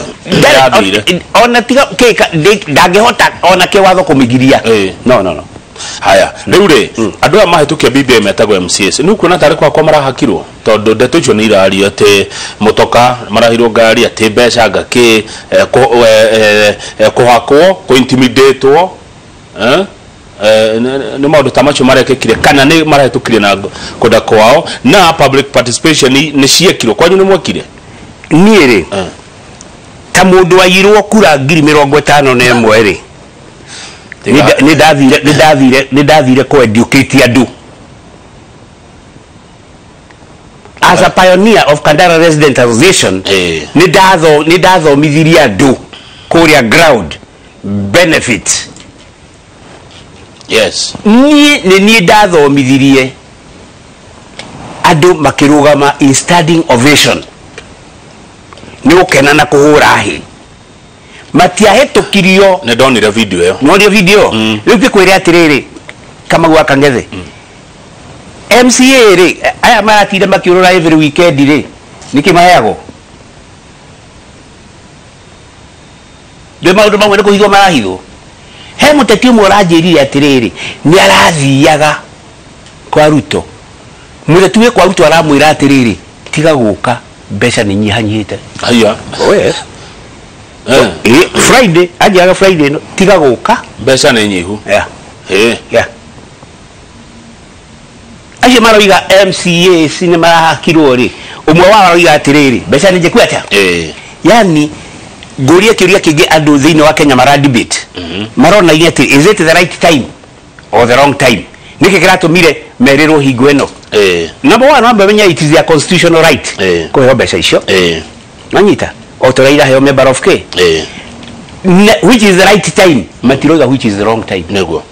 ona tiga ndangĩhota ona kĩwatho kũmĩgiria. No. Haya, rĩu rĩ, andũ aya mahĩtũkia BBI metagwo MCAs, nĩ ũkuona tarĩ kwakwa marahakirwo tondũ ndeto icio nĩ irario atĩ mũtoka marahirwo ngari, atĩ mbeca ngakĩ kũhakwo, kũintimidatwo, nĩ maũndũ ta macio marekĩkire kana nĩ marahĩtũkire na kwenda kwao, na public participation nĩ ciekirwo. Kwanyu nĩ mwekire? Niĩ rĩ, ta mũndũ waiyirwo kura 51,000 rĩ, nĩ ndathire kũ educate andũ. As a pioneer of Kandara Resident Association, nĩ ndathomithirie andũ kũrĩa ground benefit. Yes. Niĩ nĩ niĩ ndathomithirie andũ makĩrũgama in standing ovation nĩ gũkena na kũhũra hĩ. Matiahĩtũkirio. Nĩ ndonire video ĩyo. Nonire video? Rĩu ngĩkwĩre atĩrĩrĩ, Kamau wa Kang'ethe, MCA rĩ, aya maratinda makĩũrũra every weekend rĩ, nĩkĩ maheagwo? Ndĩ maũndũ mamwe nĩ kũhithwo marahithwo. He mũteti ũmwe ũranjĩrire atĩrĩrĩ, nĩ arathiaga kwa Ruto. Mũteti wĩ kwa Ruto aramwĩra atĩrĩrĩ, tiga gũka, mbeca nĩ nyihanyihĩte. Haya. Oh yes. Friday, anjĩraga Friday no, tiga gũka, mbeca nĩ nyihu. Yeah. Yeah. Acio maroiga MCA nĩ marahakirwo rĩ, ũmwe wao aroiga atĩrĩrĩ, mbeca nĩ njĩku atĩa? Yani ngũrie kĩũria kĩngĩ andũ thĩinĩ wa Kenya mara debate. Marona atĩ is it the right time or the wrong time? Nĩkĩ kĩratũmire merĩrwo hingo ĩno? Number one, wambe menya it is their constitutional right kũheo mbeca icio. Nanyita? O ta ũrĩa iraheo member of K. Which is the right time? Matiroiga which is the wrong time. Nĩguo.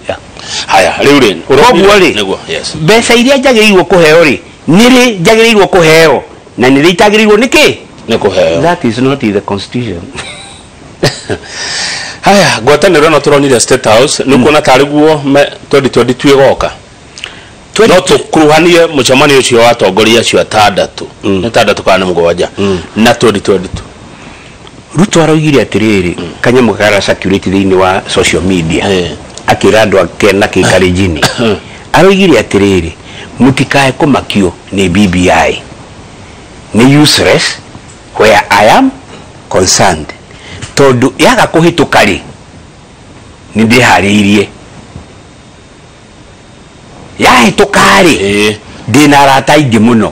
Haya, rĩu rĩ, koguo rĩ, nĩguo, yes. Mbeca iria njagĩrĩirwo kũheo rĩ, nĩ rĩ njagĩrĩirwo kũheo na nĩ rĩ itagĩrĩirwo nĩkĩ? Nĩ kũheo. That is not in the constitution. Haya, ngwatanĩro ĩno tũronire State House, nĩ kuona tarĩ guo 2022 ĩgoka. No tũkuruhanie mũcemanio ũcio wa atongoria acio atandatũ, nĩ tandatũ kana nĩ mũgwanja, na 2022. Ruto aroigire atĩrĩrĩ, kanyamũ kara circulate thĩinĩ wa social media, akĩra andũ ake na kĩkarenjini, aroigire atĩrĩrĩ, mũtikae kũmakio nĩ BBI, nĩ useless where I am concerned, tondũ yaga kũhĩtũka rĩ, nĩ ndĩharĩirie. Yahĩtũka rĩ, ndĩna arata aingĩ mũno,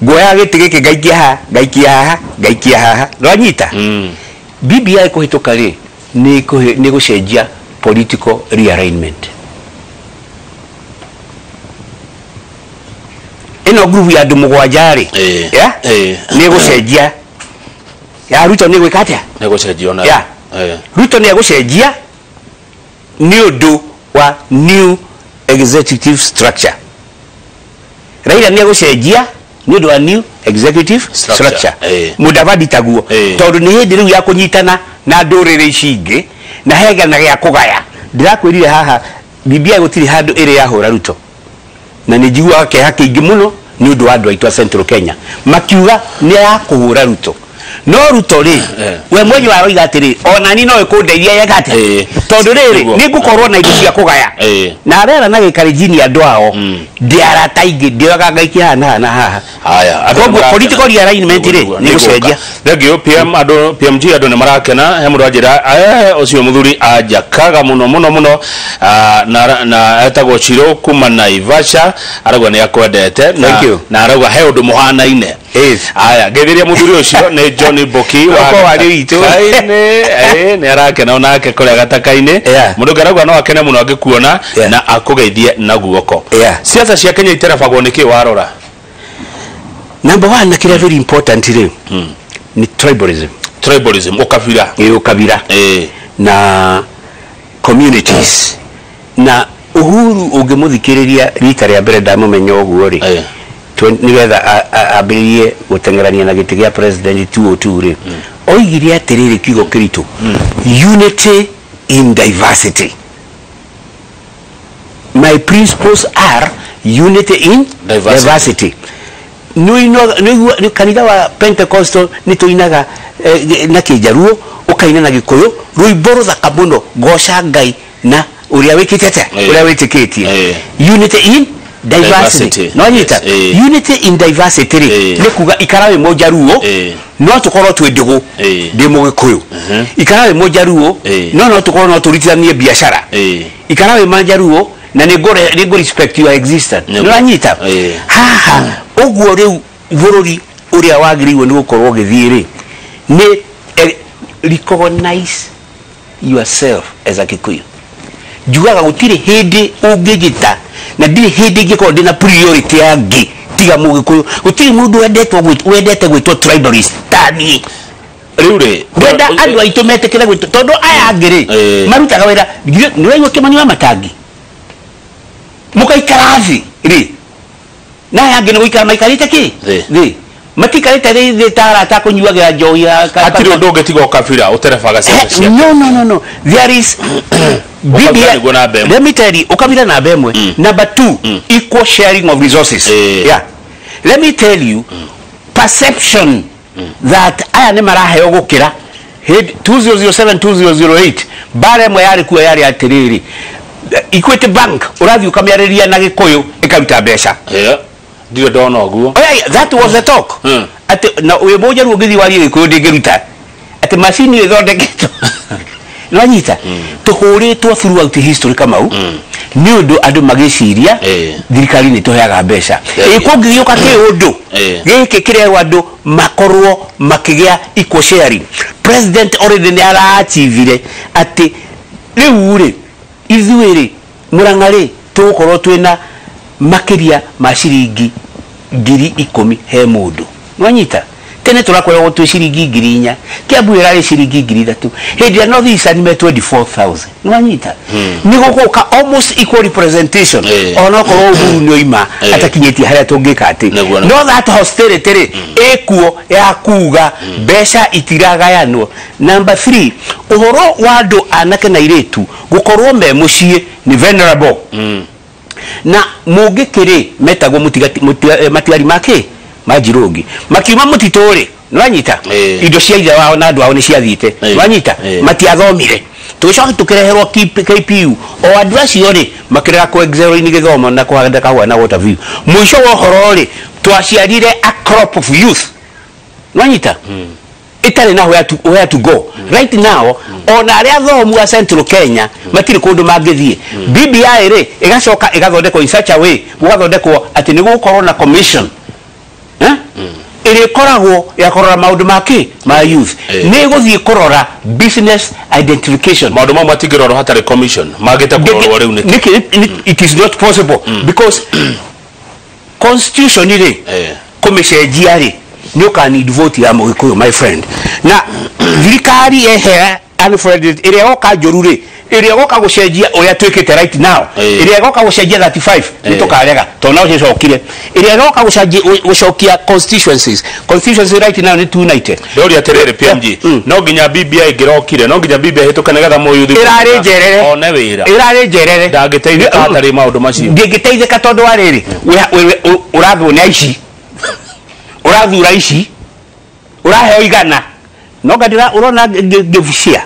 nguoya gĩtĩ gĩkĩ ngaikia haha, ngaikia haha, ngaikia haha. Nĩwanyita? BBI kũhĩtũka rĩ, nĩ gũcenjia political realignment. Ĩno group ya andũ mũgwanja rĩ, nĩ gũcenjia. Ya Ruto nĩ gwĩka atĩa? Nĩ gũcenjia onayo. Ruto nĩ egũcenjia nĩ ũndũ wa new executive structure. Raila nĩ egũcenjia nĩ ũndũ wa new executive structure. Mudavadi taguo, tondũ nĩ hĩndĩ rĩu ya kũnyitana na ndũrĩrĩ ici ingĩ na hegana gĩa kũgaya. Ndĩrakwĩrire haha BBI gũtirĩ handũ ĩrĩ yahũra Ruto, na nĩ njiguaga kĩeha kĩingĩ mũno nĩ ũndũ wa andũ aitũ a Central Kenya makiuga nĩ ya kũhũra Ruto. No Ruto rĩ, we mwenyewe aroiga atĩrĩ, ona niĩ no ĩkũndeithia yeka atĩa? Tondũ rĩrĩ, nĩ ngũkorwo na indo cia kũgaya. Na arera na gĩkarenjini andũ ao, ndĩ arata aingĩ, ndĩoyaga ngaikia haha na haha na haha. Haya, koguo political realignment rĩ, nĩ gũcenjia. Thank you PM, andũ PMG andũ nĩ marakena. He mũndũ anjĩra, ũcio mũthuri anjakaga mũno mũno mũno, na etagwo Shiro kuma Naivasha, arauga nĩ akwendete, na arauga he ũndũ mũhanaine. Aya ngeithiria muthuri ucio ni John Boki wa wari witu ni arakena onake kuria gataka-ini mundu ngarauga no akene muno angikuona na akugeithie na guoko. Siasa cia Kenya iterabagwo niki warora? Number 1 na kira very important ri ni tribalism. Tribalism ukabira. Ukabira na communities na Uhuru ungimuthikiriria rita ria mbere ndamumenya uguo ri nigetha ambiririe gutengerania na giti gia president 202 ri oigire atiriri kiugo kiritu unity in diversity. My principles are unity in diversity. Ni kanitha wa Pentecostal ni tuinaga na kijaruo ukaina na gikuyu rwimbo ruthaka muno goca Ngai na uria wikite atia uria witikitie unity in diversity. No nyita unity in diversity ri ni kuga ikara wi mojaruo no tukorwo twi ndugu ndi mugikuyu ikara wi mojaruo no tukorwo no turitithanie biashara ikara wi manjaruo na ni go respect your existence. No nyita haha uguo riu bururi uria wagiriirwo ni gukorwo ugithii ri ni recognize yourself as a Kikuyu. Njugaga gutiri hindi ungijita na ndiri hindi ingikorwo ndina priority yangi tiga mugikuyu. Gutiri mundu wendete gwitwo tribalist tani riu ri ndenda andu aitu metikire gwitwo tondu aya angi ri marutaga wira ni waigua Kimani wa Matangi mukaikara thi ri na aya angi ni guikara maikarite ki thi matikarite ri thi tarata kunyuagira njohi hatiri undu ungitiga ukabira uterebaga ciana cia no there is BBI. Let me tell you, ukabira namba ĩmwe. Number 2, equal sharing of resources. Yeah. Let me tell you, perception that aya nĩ maraheo gũkĩra 2007 2008 bara ĩmwe yarĩ kuo yarĩ atĩrĩrĩ Equity Bank ũrathiĩ ũkamĩarĩria na Gĩkũyũ ĩkaruta mbeca. Ndirĩ ndona ũguo. That was the talk. Atĩ na wĩ mũnjaruo ũngĩthiĩ warie Gĩkũyũ ndĩngĩruta atĩ macini ĩthondeketwo nwanyita tuhuritwo throughout history Kamau ni undu andu magiciria thirikari ni tuheaga mbeca ikungigioka kiundu giki kirerwo andu makorwo makigia equal sharing. President already ni araachivire ati riu ri ithuĩ ri Murang'a ri tugukorwo twina makiria ma ciringi 10,000 he mundu nwanyita tene turakoragwo twi ciringi 4,000 Kiambu irari ciringi 3,000 hindi ya North Eastern me 24,000 nwanyita ni guguka almost equal representation ona korwo Uhuru ni oima atakinyitie haria tungika ati no that hostility ri ekuo ya kuga mbeca itiragayanwo. Number 3, uhoro wa andu anake na iritu gukorwo me mucii ni venerable na mungikiri metagwo matigari make majirungi makiuma mutituri nwanyita indo cia ithe wao na andu ao ni ciathiite nwanyita matiathomire tugicoka tukireherwo KPU o andu acio ri makirega ku excel-inĩ gĩthomo na kũhanda kahũa na water view mũico wa ũhoro ri twaciarire a crop of youth nwanyita itarĩ na where to go right now ona arĩa athomu a Central Kenya matirĩ kũndũ mangĩthiĩ. BBI rĩ ĩgacoka ĩgathondekwo in such a way gũgathondekwo atĩ nĩ gũgũkorwo na commission ĩrĩkoragwo ya kũrora maũndũ make ma youth nĩ gũthiĩ kũrora business identification maũndũ mau matingĩrorwo hatarĩ commission magĩte kũrorwo rĩu nĩkĩ it is not possible because constitution rĩ kũmĩcenjia rĩ nĩ ũka need vote ya Mũgĩkũyũ my friend na thirikari yehera Alfred ĩrĩa yoka njũru rĩ ĩrĩa ĩgoka gũcenjia ũrĩa twĩkĩte right now ĩrĩa ĩgoka gũcenjia 35 nĩ tũkarega tondũ no cicokire ĩrĩa ĩgoka gũcokia constituencies right now nĩ 290. Ndoria atĩrĩrĩ PMG no nginya BBI ĩngĩrokire no nginya BBI ĩhĩtũke nĩgetha mũyuthi ĩrarĩ njerere one wĩra ĩrarĩ njerere ndangĩteithĩka hatarĩ maũndũ macio ndingĩteithĩka tondũ wa rĩrĩ ũrathwo nĩ aici ũrathura ici ũraheo igana no ngandĩra ũrona ngĩbucia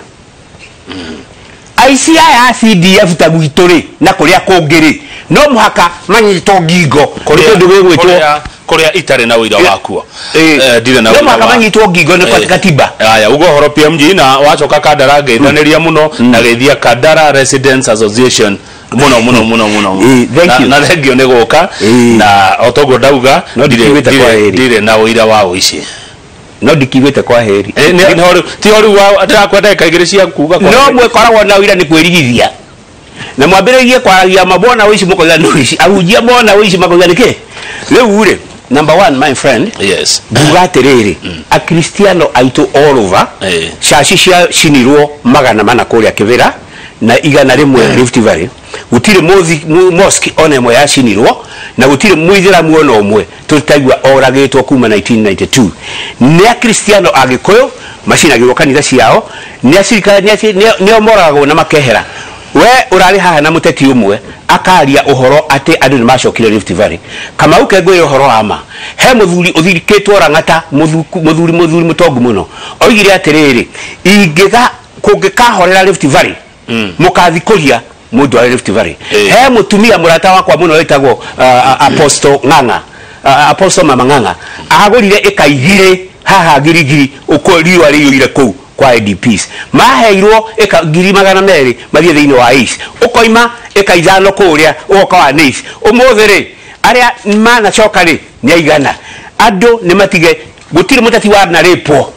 aici aya a CDF ta gwitũ rĩ na kũrĩa kũngĩ rĩ no mũhaka manyitwo ngingo kũndũ gwĩgwĩtwo kũrĩa itarĩ na ũira wakuo ndirĩ na no mũhaka manyitwo ngingo nĩ katiba. Aya ugo ũhoro PMG na wacoka Kandara ngĩtanĩria mũno na geithia Kandara Residents Association Muno muno muno muno. Thank you. Na thengio nĩ gũka na o toguo ndauga ndirĩ na ũira wa ũici. No ndikiguĩte kwa heri. Ti ho rĩu ndĩrakwenda ndagĩka igĩrĩ cia kuga kwa. No mwĩkoragwo na ũira nĩ kwĩrigithia. Na mwambĩrĩrie kwaragia mabona ũici mũkoiga nĩ ũici. Ahunjia mona ũici makoiga nĩ kĩ? Rĩu rĩ, number one my friend. Yes. Nguga atĩrĩrĩ, Akristiano aitũ all over, caci cia cinirwo 400 kũrĩa Kĩbĩra na 100 Rift Valley. Gũtirĩ mosque ona ĩmwe yacinirwo na gũtirĩ mũithĩramu ona ũmwe tũtaigua oragĩtwo kuma 1992. Nĩ Akristiano Agĩkũyũ macinagĩrwo kanitha ciao, nĩ acirikari nĩo moragagwo na makehera. We urari haha na muteti umwe akaria uhoro ati andu ni macokire Rift Valley. Kamau ke ngwire uhoro wa ma he muthuri uthirikitwo Rang'ata, muthuri mutongu muno, oigire atiriri, ingiga kungikahorera Rift Valley mukathi kuria mundu wa Rift Valley. He mutumia murata wakwa muno wetagwo Apostle Ng'ang'a, Apostle Mama Ng'ang'a, agurire eka igire haha ngirigiri uko riua riyurire kuu kwa IDPs maheirwo eka 200,000 mathie thiini wa ICE, ukoima eka 5 kuria ugoka wa NICE. Umuthi ri aria manacoka ri ni aigana andu ni matige gutiri muteti wa na ripwo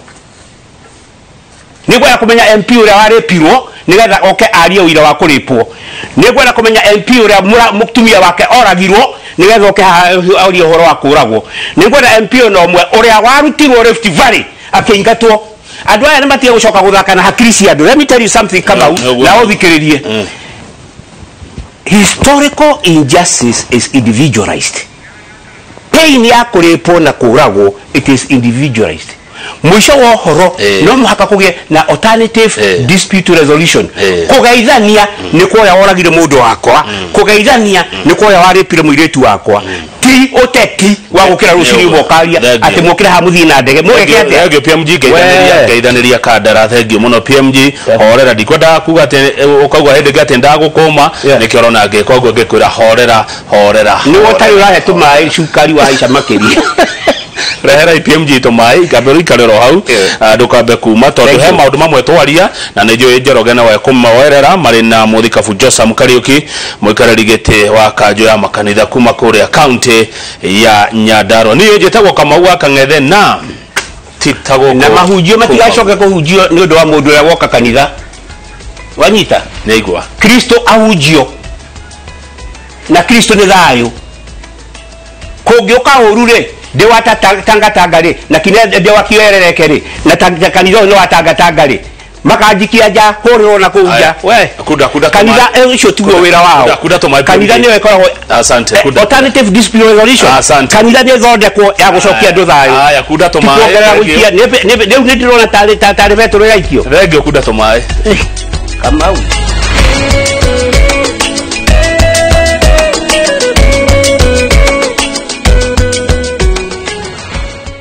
ni ngwenda kumenya MP uria waripirwo nigetha oke arie uira wa kuripwo, ni ngwenda kumenya MP uria mutumia wake oragirwo nigetha oke arie uhoro wa kuragwo, ni ngwenda MP ona umwe uria warutirwo Rift Valley akiingatwo. Andu aya nĩmatige gũcoka gũthaka na hakiri cia andũ. Let me tell you something Kamau, na ũthikĩrĩrie. Historical injustice is individualized. Pain ya kũrĩpwo na kũragwo, it is individualized. Mũico wa ũhoro no mũhaka kũgĩe na alternative dispute resolution. Kũgeithania nĩ kwa ũrĩa woragire mũndũ wakwa, kũgeithania nĩ kwa ũrĩa warĩpire mũirĩtu wakwa. Ti ũteti wa gũkĩra rũcinĩ ũgokaria atĩ mũkĩre haha mũthiĩ na ndege mũgeke atĩa. Thengio PMG, ngeithanĩria kandara. Thengio mũno PMG, horera, ndikwendaga kuga atĩ ũkauga hĩndĩ ĩngĩ atĩ ndagũkũma, nĩkĩo ũrona ngĩka ũguo ngĩkwĩra horera horera. Nĩwe ũtarĩ ũrahe tũmaĩ cukari wahaica makĩria. Rehera PMG tũmaĩ ngambe ũikare oro hau ndũkambe kuma tondũ he maũndũ mamwe twaria na nĩ njũĩ Njoroge nawe kũmawerera marĩ na mũthikabu Josam Kariuki, mũikarĩri gĩtĩ wa kanjũ ya makanitha kuma kũrĩa kaunti ya Nyandarua. Niĩ njĩtagwo Kamau wa Kang'ethe na ti ta gũkũ na mahunjio matigacoke kũhunjio nĩ ũndũ wa mũndũ ũrĩa woka kanitha. Wanyita? Nĩigua. Kristo ahunjio na Kristo nĩ thayũ. Kũngĩũka ũru rĩ, ndi wa tangatanga rĩ, na kine ndi wa kierereke rĩ, na kanitha no wa tangatanga rĩ, makanjikia nja hũrĩrwo na kũu nja. We kuda kuda kanitha ũcio tiguo wĩra wao. Kuda tũmaĩ kanitha nĩyo ĩkoragwo. Asante. Kuda alternative dispute resolution. Asante. Kanitha nĩ ĩthondekwo ya gũcokia andũ thayũ. Aya kuda tũmaĩ. Kuongerera gũikia rĩu nĩ ndĩrona tarĩ betũrũ ĩraikio. Thengio kuda tũmaĩ. Kamau.